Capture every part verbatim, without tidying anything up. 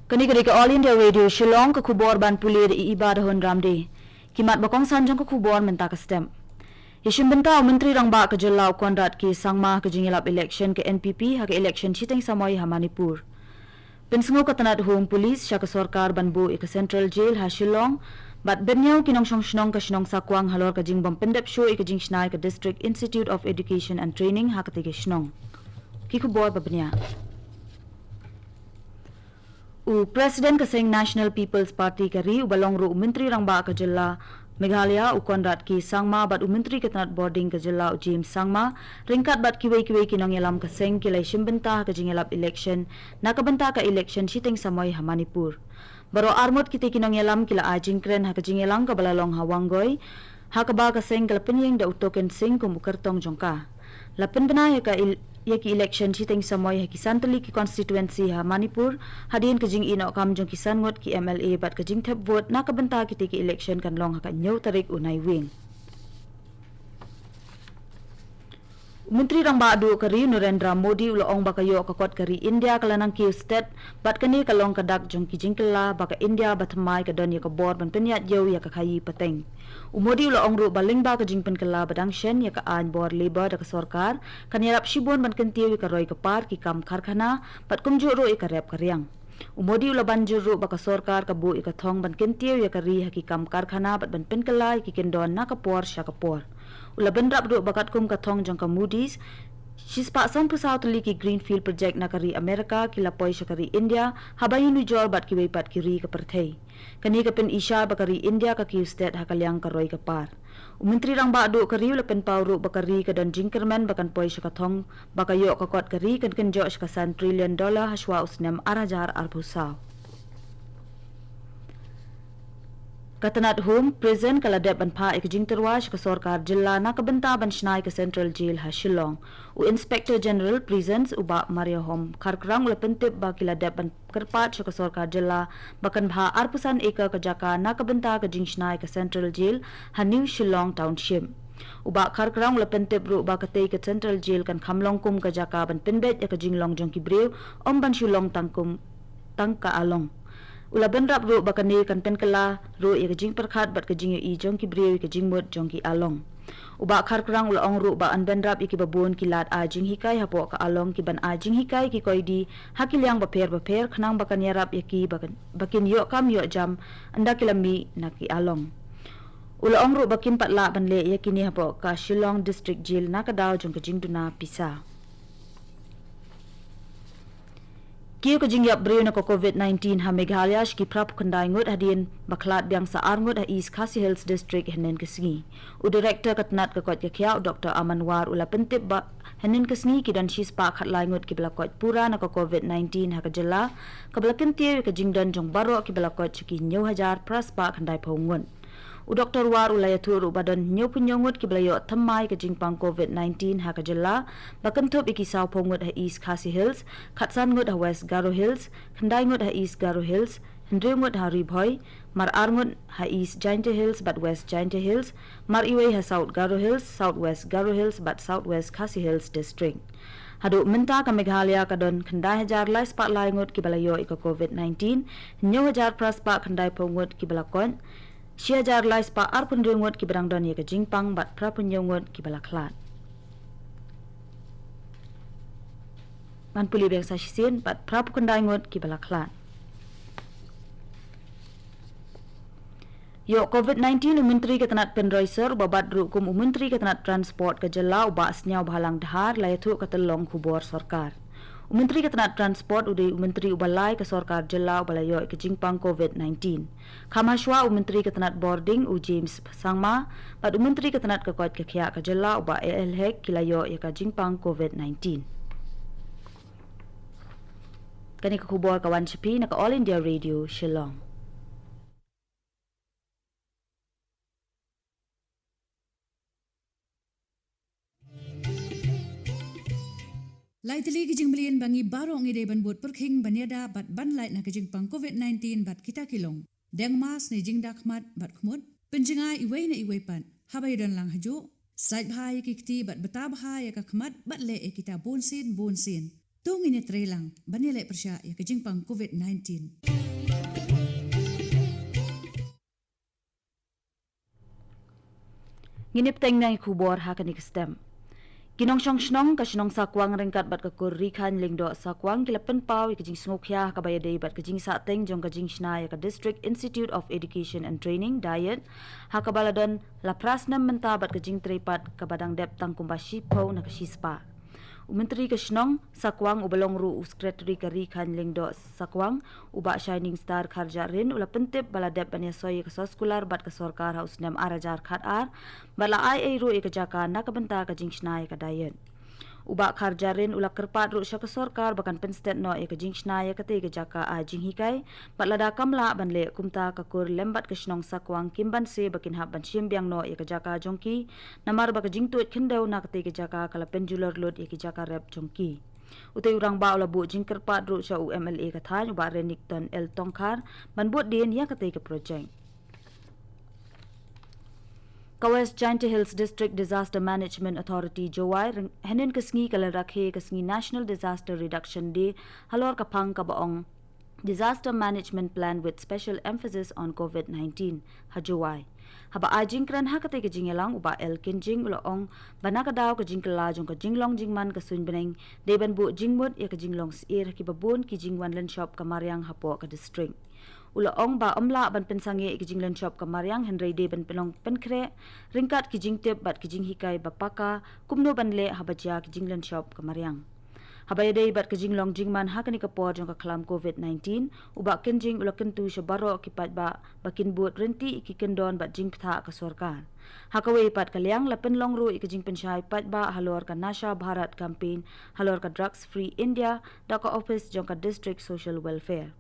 Kane ka dei ka All India Radio Shillong, ka khubor ban pule da i Iba da Hun Ramde. Ki mat ba kongsan jong ka khubor mynta ka step. Ïa shim bynta u Myntri Rangbah ka jylla u Conrad K Sangma ha ka jingïalap election ka N P P ha ka election shiteng samoi ha Manipur. Pynsngew ka tnat Home Police sha ka sorkar ban buh ïa ka Central Jail ha Shillong, bad bynñiaw ki nongshong shnong ka shnong Sakwang halor ka jingbym pyndep shuh ïa ka jingshna ïa ka District Institute of Education and Training ha katei ka shnong. Ki khubor ba bniah. U President ka seng National People's Party ka ri, uba long ruh u Myntri Rangbah ka jylla Meghalaya, u Conrad K Sangma, bad u Myntri ka tnat bording ka jylla, u James Sangma, ryngkat bad kiwei kiwei ki nongïalam ka seng, ki la ïa shim bynta ha ka jingïalap election na ka bynta ka election shiteng samoi ha Manipur. Baroh arngut kitei ki nongïalam ki la ai jingkren ha ka jingïalang kaba la long ha Wangoi, ha kaba ka seng ka la pynïeng da u Token Singh kum u kyrtong jong ka. La pynbna ïa ka il-, ïa ki election shiteng samoi ha ki san tylli ki constituency ha Manipur, hadien ka jingïehnoh kam jong ki san ngut ki M L A bad ka jingthep vote na ka bynta kitei ki election kan long ha ka hynñiew tarik u Naiwieng. U Myntri Rangbah Duh ka ri, Narendra Modi, u la ong ba ka ïoh ka kot ka ri India ka la nang kiew stet, bad kane ka long ka dak jong ki jingkylla ba ka India bathymmai ka don ïa ka bor ban pynïaid ïew ïa ka khaïi pateng. U Modi u la ong ruh ba lyngba ka jingpynkylla ba dang shen ïa ka aiñ bor labour da ka sorkar, kan ïarap shibun ban kyntiew ïa ka roi ka par, ki kam karkhana, bad kumjuh ruh ïa ka rep ka riang. U Modi u la ban jur ruh ba ka sorkar ka buh ïa ka thong ban kyntiew ïa ka ri ha ki kam karkhana bad ban pynkylla ïa ki kyndon na ka por sha ka por. U la bynrap ruh ba katkum ka thong jong ka Moody's, shispah sanphew saw tylli ki Greenfield Project na ka ri America ki la poi sha ka ri India, haba ïanujor bad kiwei pat ki ri ka pyrthei. Kane ka pyni shai ba ka ri India ka kiew stet ha ka liang ka roi ka par. U Myntri Rangbah Duh ka ri u la pynpaw ruh ba ka ri ka don jingkyrmen ba kan poi sha ka thong ba ka ïoh ka kot ka ri kan kynjoh sha ka san trillion dollar ha shuwa u snem ar hajar arphew saw. Ka tnat Home, Prison ka la dep ban phah ïa ka jingtyrwa sha ka sorkar jylla na ka bynta ban shna ïa ka Central Jail ha Shillong. U Inspector General Prisons, u Bah Mariahom Kharkrang, u la pyntip ba ki la dep ban kyrpad sha ka sorkar jylla ba kan bha arphew san acre ka jaka na ka bynta ka jingshna ïa ka Central Jail ha New Shillong Township. U Bah Kharkrang u la pyntip ruh ba katei ka Central Jail kan kham long kum ka jaka ban pynbeit ïa ka jinglong jong ki briew, ym ban shu long tang kum tang ka along. U la bynrap ruh ba kane kan pynkylla ruh ïa ka jingpyrkhat bad ka jingïohi jong ki briew ïa ka jingmut jong ki along. U Bah Kharkrang u la ong ruh ba yn bynrap ïa kiba bun ki lad ai jinghikai hapoh ka along ki ban ai jinghikai ki koidi ha ki liang bapher bapher khnang ba kan ïarap ïa ki ba kan, ba kin ïoh kam ïoh jam ynda ki la mih na ki along. U la ong ruh ba kim pat lah ban leh ïa kine hapoh ka Shillong District Jail na ka daw jong ka jingduna pisa. Kiew ka jingïap briew na ka covid nineteen ha Meghalaya sha ki phra phew khyndai ngut hadien ba khlad biang sa ar ngut ha East Khasi Hills District hynnin ka sngi. U Director ka tnat ka koit ka khiah u Doctor Aman War u la pyntip ba hynnin ka sngi ki don shispah khatlai ngut kiba la koit pura na ka covid nineteen ha ka jylla, kaba la kyntiew ïa ka jingdon jong baroh kiba la koit sha ki hynñiew hajar phra spah khyndai phew ngut. U Doctor War u la ïathuh ruh ba don hynñiew phew hynñiew ngut kiba la ïoh thymmai ka jingpang covid nineteen ha ka jylla, ba kynthup ïa ki saw phew ngut ha East Khasi Hills, khatsan ngut ha West Garo Hills, khyndai ngut ha East Garo Hills, hynriew ngut ha Ri Bhoi, mar ar ngut ha East Jaintia Hills bad West Jaintia Hills, mar iwei ha South Garo Hills, South West Garo Hills bad South West Khasi Hills District. Haduh mynta ka Meghalaya ka don khyndai hajar lai spah lai ngut kiba la ïoh ïa ka covid nineteen, hynñiew hajar phra spah khyndai phew ngut kiba la koit, shi hajar lai spah arphew hynriew ngut kiba dang don ïa ka jingpang bad phra phew hynñiew ngut kiba la khlad. Ngan pule biang sa shisien, bad phra phew khyndai ngut kiba la khlad. Ïoh covid nineteen u Myntri ka tnat pynroi sor uba bat ruh kum u Myntri ka tnat Transport ka jylla u Bah Sniawbhalang Dhar la ïathuh ka tyllong khubor sorkar. U Myntri ka tnat Transport u dei u Myntri uba lai ka sorkar jylla uba la ïoh ïa ka jingpang covid nineteen. Kham hashwa u Myntri ka tnat Bording u James Sangma bad u Myntri ka tnat ka koit ka khiah ka jylla u Bah A L Hek ki la ïoh ïa ka jingpang covid nineteen. Kane ka khubor ka wan sha phi na ka All India Radio Shillong. Lai tylli ki jingmlien ba ngi baroh ngi dei ban bud pyrkhing ban ïada bad ban lait na ka jingpang covid nineteen bad kita ki long: deng mask ne jingda khmat bad khmut, pynjngai iwei na iwei pat haba ïadon lang hajuh, sait bha ïa ki kti bad bta bha ïa ka khmat bad leh ïa kita bunsien bunsien. To ngin ïa trei lang ban ïaleh pyrshah ïa ka jingpang covid nineteen. Ngin ïa bteng na ïa khubor ha kane ka step. Ki nongshong shnong ka shnong Sakwang ryngkat bad ka kur Ri Khain Lyngdoh Sakwang ki la pynpaw ïa ka jingsngewkhia ha kaba ïadei bad ka jingsahteng jong ka jingshna ïa ka District Institute of Education and Training, DIET, ha kaba la don la phra snem mynta bad ka jingtrei pat kaba dang dep tang kumba shiphew na ka shispah. U Myntri ka shnong Sakwang uba long ruh u Secretary ka Ri Khain Lyngdoh Sakwang, u Bah Shining Star Kharjahrin, u la pyntip ba la dep ban ïasoi ïa ka soskular bad ka sorkar ha u snem ar hajar khat ar, bad la ai ei ruh ïa ka jaka na ka bynta ka jingshna ïa ka DIET. U Bah Kharjahrin u la kyrpad ruh sha ka sorkar ba kan pynstet noh ïa ka jingshna ïa katei ka jaka ai jinghikai, bad lada kam lah ban leh kumta ka kur lem bad ka shnong Sakwang kim banse ba kin hap ban shim biang noh ïa ka jaka jong ki, namar ba ka jingtuid khyndew na katei ka jaka ka la pynjulor lut ïa ki jaka rep jong ki. Utei u rangbah u la buh jingkyrpad ruh sha u MLA ka thaiñ u Bah Renikton L Tongkhar ban bud dien ïa katei ka project. Ka West Jaintia Hills District Disaster Management Authority, Jowai, hynnin ka sngi ka la rakhe ka sngi National Disaster Reduction Day halor ka phang kaba ong Disaster Management Plan with Special Emphasis on covid nineteen ha Jowai. Haba ai jingkren ha katei ka jingïalang u Bah L Kynjing u la ong ba na ka daw ka jingkylla jong ka jinglong jingman ka suiñ bneng dei ban buh jingmut ïa ka jinglong syier ha kiba bun ki jingwan lynshop ka mariang hapoh ka district. U la ong ba ym lah ban pynsangeh ïa ka jinglynshop ka mariang hynrei dei ban pynlong pynkhreh ryngkat ki jingtip bad ki jinghikai ba paka kumno ban leh haba jia ki jinglynshop ka mariang. Haba ïadei bad ka jinglong jingman ha kane ka por jong ka khlam covid nineteen, u Bah Kynjing u la kyntu sha baroh ki paidbah ba kin bud ryntih ïa ki kyndon bad jingbthah ka sorkar. Ha kawei pat ka liang la pynlong ruh ïa ka jingpynshai paidbah halor ka Nasha Bharat Campaign, halor ka Drugs Free India da ka ophis jong ka District Social Welfare.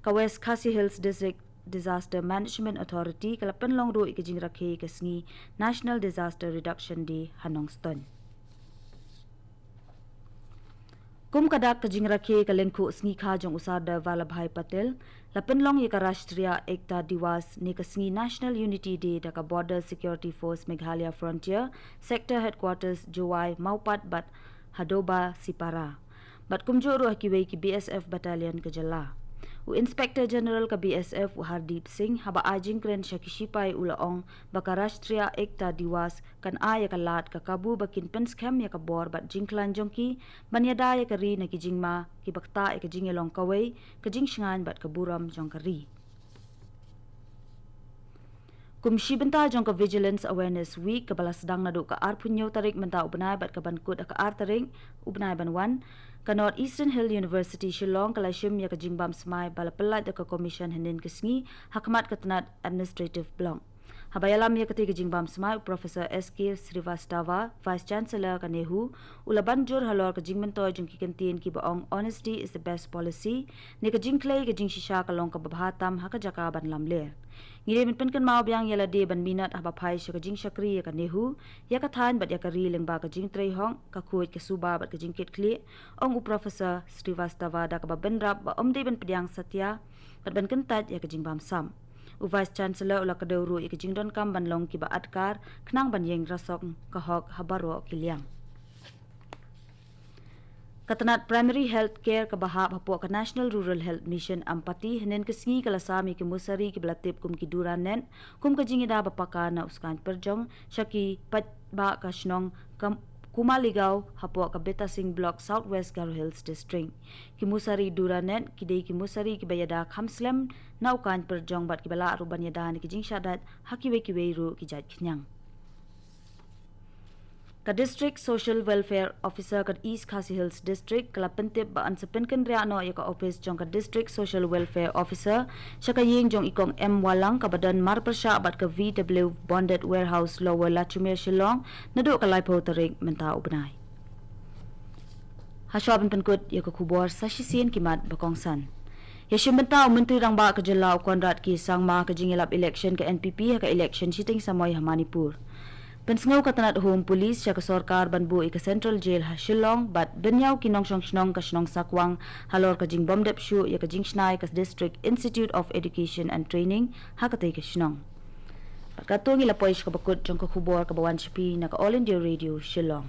Ka West Khasi Hills District Disaster Management Authority ka la pynlong ruh ïa ka jingrakhe ka sngi National Disaster Reduction Day ha Nongstoiñ. Kum ka dak ka jingrakhe ka lyngkhuh sngi kha jong u Sardar Vallabhbhai Patel, la pynlong ïa ka Rashtriya Ekta Diwas ne ka sngi National Unity Day da ka Border Security Force Meghalaya Frontier, Sector Headquarters Jowai, Mawpat bad Hadoba Sipara. Bad kumjuh ruh ha kiwei ki B S F battalion ka jylla. U Inspector General ka B S F u Hardeep Singh haba ai jingkren sha ki shipai u la ong ba ka Rashtriya Ekta Diwas kan ai ïa ka lad ka kabu ba kin pynskhem ïa ka bor bad jingkhlaiñ jong ki ban ïada ïa ka ri na ki jingma kiba ktah ïa ka jingïalong kawei, ka jingshngaiñ bad ka burom jong ka ri. Kum shi bynta jong ka Vigilance Awareness Week kaba la sdang naduh ka arphew hynñiew tarik mynta u bnai bad ka ban kut ha ka ar tarik u bnai ban wan, ka North Eastern Hill University Shillong ka la shim ïa ka jingbam smai ba la pyllait da ka Commission hynnin ka sngi ha khmat ka tnat Administrative Block. Haba ïalam ïa katei ka jingbam smai u Professor S K Srivastava, Vice Chancellor ka NEHU, u la ban jur halor ka jingmyntoi jong ki kyntien kiba ong Honesty is the best policy, ne ka jingkhlei ka jingshisha ka long kaba bha tam ha ka jaka ban lamler. Ngi dei ban pynkynmaw biang ïa lade ban minot haba phai sha ka jingshakri ïa ka NEHU, ïa ka thaiñ bad ïa ka ri lyngba ka jingtrei hok, ka khuid ka suba bad ka jingkitkhlieh, ong u Professor Srivastava da kaba bynrap ba ym dei ban pdiang satia bad ban kyntait ïa ka jingbam sap. U Vice Chancellor u la kdew ruh ïa ka jingdonkam ban long kiba atkar khnang ban ïeng rasong ka hok ha baroh ki liang. Ka tnat Primary Health Care kaba hap hapoh ka National Rural Health Mission Ampati hynnin ka sngi ka la sam ïa ki mosari kiba la tip kum ki Duranet kum ka jingïada ba paka na u skaiñ pyrjong sha ki paidbah ka shnong ka Kumaligaw hapoh ka Betasing Block, South West Garo Hills District. Ki mosari Duranet ki dei ki mosari kiba ïada kham slem na u kaiñ pyrjong bad kiba lah ruh ban ïada na ki jingshah dait ha kiwei kiwei ruh ki jait khñiang. Ka District Social Welfare Officer ka East Khasi Hills District ka la pyntip ba yn sa pynkynriah noh ïa ka ophis jong ka District Social Welfare Officer sha ka ïing jong i Kong M Walang kaba don marpyrshah bad ka V W Bonded Warehouse, Lower Lachumiere, Shillong, naduh ka laiphew tarik mynta u bnai. Hashwa ban pynkut ïa ka khubor, sa shisien ki mat ba kongsan. Ïa shim bynta u Myntri Rangbah ka jylla u Conrad K Sangma ka jingïalap election ka N P P ha ka election shiteng samoi ha Manipur. Pynsngew ka tnat Home Police sha ka sorkar ban buh ïa ka Central Jail ha Shillong bad bynñiaw ki nongshong shnong ka shnong Sakwang halor ka jingbymdep shuh ïa ka jingshna ïa ka District Institute of Education and Training ha katei ka shnong. Bad katto ngi la poi sha kaba kut jong ka khubor kaba wan sha phi na ka All India Radio Shillong.